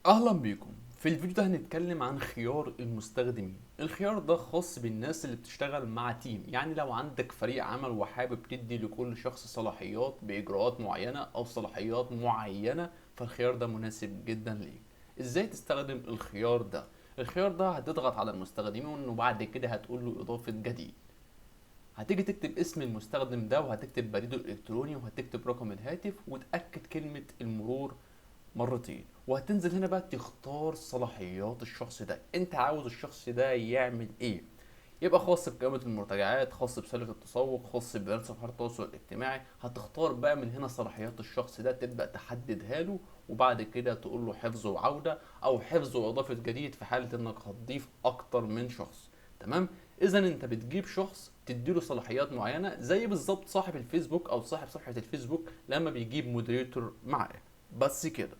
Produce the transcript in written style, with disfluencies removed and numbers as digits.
اهلا بيكم. في الفيديو ده هنتكلم عن خيار المستخدمين. الخيار ده خاص بالناس اللي بتشتغل مع team، يعني لو عندك فريق عمل وحابب تدي لكل شخص صلاحيات باجراءات معينة او صلاحيات معينة، فالخيار ده مناسب جدا ليك. ازاي تستخدم الخيار ده؟ الخيار ده هتضغط على المستخدمين وبعد كده هتقول له اضافة جديد. هتيجي تكتب اسم المستخدم ده وهتكتب بريده الالكتروني وهتكتب رقم الهاتف وتأكد كلمة المرور مرتين، وهتنزل هنا بقى تختار صلاحيات الشخص ده. انت عاوز الشخص ده يعمل ايه؟ يبقى خاص بقائمة المرتجعات، خاص بسلة التسوق، خاص ببيانات صفحات التواصل الاجتماعي. هتختار بقى من هنا صلاحيات الشخص ده، تبدأ تحددها له، وبعد كده تقول له حفظ وعودة او حفظ واضافة جديد في حالة انك هتضيف اكتر من شخص. تمام؟ اذا انت بتجيب شخص تديله صلاحيات معينة، زي بالظبط صاحب الفيسبوك او صاحب صفحة الفيسبوك لما بيجيب moderator معاه. بس كده.